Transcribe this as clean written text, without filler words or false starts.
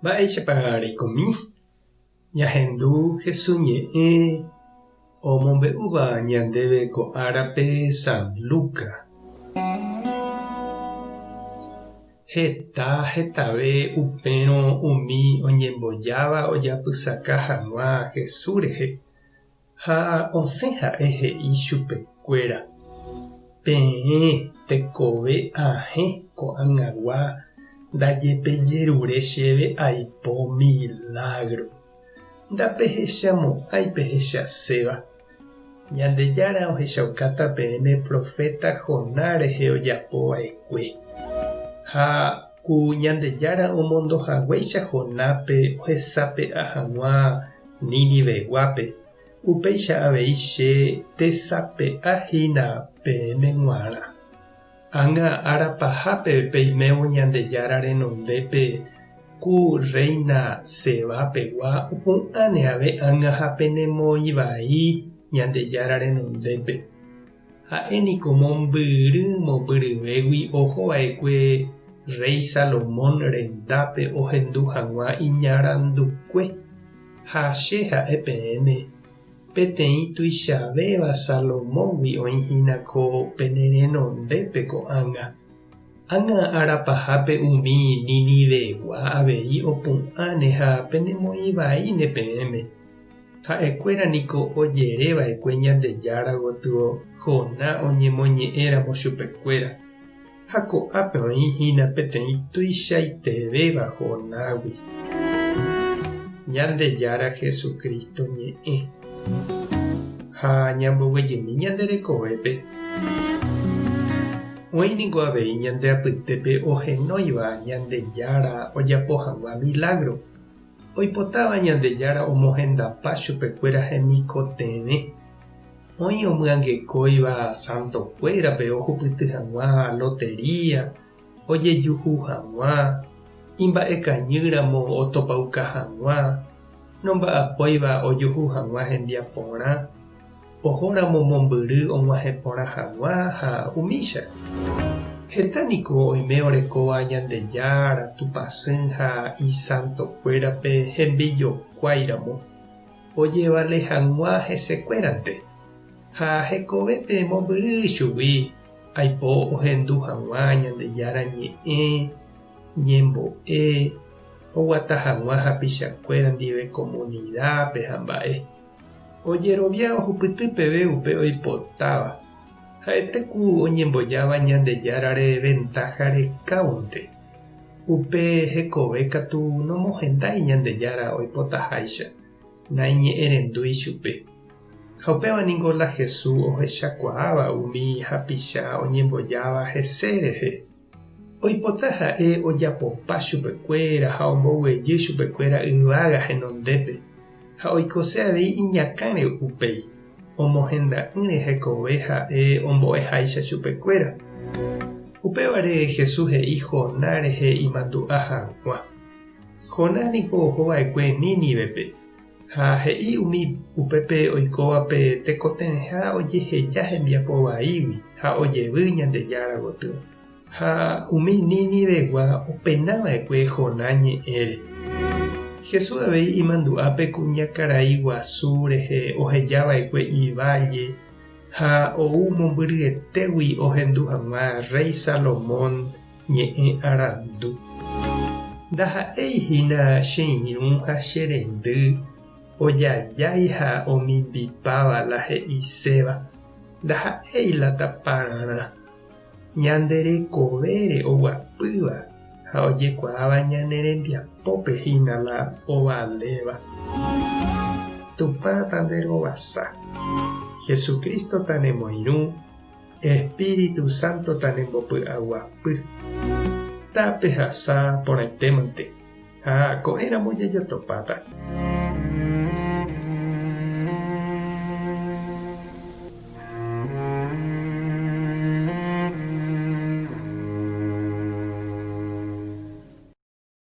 Mba'éichapa reikomi? Ñahendu Jesús ñe'ẽ omombe'úva ñandéve ko árape San Lucas. Heta hetave upérõ umi oñembojáva ojapysaka hag̃ua Jesús rehe, ha osẽ ha'e he'i chupekuéra, Peẽ tekove ahẽ ko'ag̃agua ndajepejerure chéve aipo milágro. Ndapehechamo'ãi pehechaséva. Ñandejára ohechaukáta peẽme proféta Jonás rehe ojapo va'ekue. Ha ku Ñandejára omondo haguéicha Jonápe ohesape'a hag̃ua Niniveguápe, upéicha avei che tesape'a hína peẽme g̃uarã. Ág̃a ára pahápe peimévo Ñandejára renondépe ku rréina Seba pegua opu'ãne ave ág̃a ha penemoĩ vai Ñandejára renondépe. Ha'e niko mombyry mombyryvégui oho va'ekue rréi Salomón rendápe ohendu hag̃ua iñarandukue. Ha che ha'e peẽme, Peteĩ tuichavéva Salomóngui oĩ hína ko pene renondépe ko'ág̃a. Ág̃a ára pahápe umi Ninivegua avei opu'ãne ha penemoĩ vaíne peẽme. Ha'ekuéra niko ojere va'ekue Ñandejára gotyo Joná oñemoñe'ẽramo chupekuéra. Ha ko'ápe oĩ hína peteĩ tuichaitevéva Jonágui. Ñandejára Jesucristo ñe'ẽ. Ha ñamboguejymi ñande rekovépe. Oĩ ningo avei ñande apytépe ohenóiva Ñandejára ojapo hag̃ua milágro, oipotáva Ñandejára omohendapa chupekuéra hemikotevẽ. Oĩ omyangekóiva santokuérape ohupyty hag̃ua lotería, ojejuhu hag̃ua, imba'ekañýramo otopauka hag̃ua, nomba'apóiva ojuhu hag̃ua hembiaporã, ohóramo mombyry og̃uahẽ porã hag̃ua ha umícha. Heta niko oime orekóva Ñandejára, Tupãsy ha isantokuérape hembijokuáiramo. Ojevale hag̃ua hesekuérante, ha hekovépe mombyry chugui aipo ohendu hag̃ua Ñandejára ñe'ẽ, ñembo'e, oguata hag̃ua hapichakuéra ndive komunidápe ha mba'e. Ojerovia ohupyty peve upe oipotáva, ha'ete ku oñembojáva Ñandejárare ventáha rekávonte. Upe hekove katu nomohendái Ñandejára oipotaháicha, naiñe'ẽrendúi chupe. Ha upéva ningo la Jesús ohechakuaáva umi hapicha oñembojáva hese rehe. Oipota ha'e ojapopa chupekuéra ha omboguejy chupekuéra yvága henondépe, ha oikose avei iñakãre upéi, omohenda'ỹre hekove ha'e ombo'eháicha chupekuéra. Upévare Jesús he'i Jonás rehe imandu'a hag̃ua. Jonás niko oho va'ekue Nínivepe, ha he'i umi upépe oikóvape tekotevẽha ojeheja hembiapo vaígui ha ojevy Ñandejára gotyo. Ha umi Ninivegua opena va'ekue Jonás ñe'ẽre. Jesús avei imandu'a pe kuñakarai guasu rehe oheja va'ekue iválle ha ou mombyryetégui ohendu hag̃ua rréi Salomón ñe'ẽ arandu. Ndaha'éi hína che irũ ha che rendy ojajái ha omimbipáva la he'iséva, ndaha'éi la tapararã. Ñande rekovére oguapýva ha ojekuaáva ñane rembiapópe hína la ovaléva. Tupã tanderovasa. Jesucristo tanemoirũ, Espíritu Santo tanembopy'aguapy. Tapehasa porãitémante ha ko'ẽramo jajotopáta.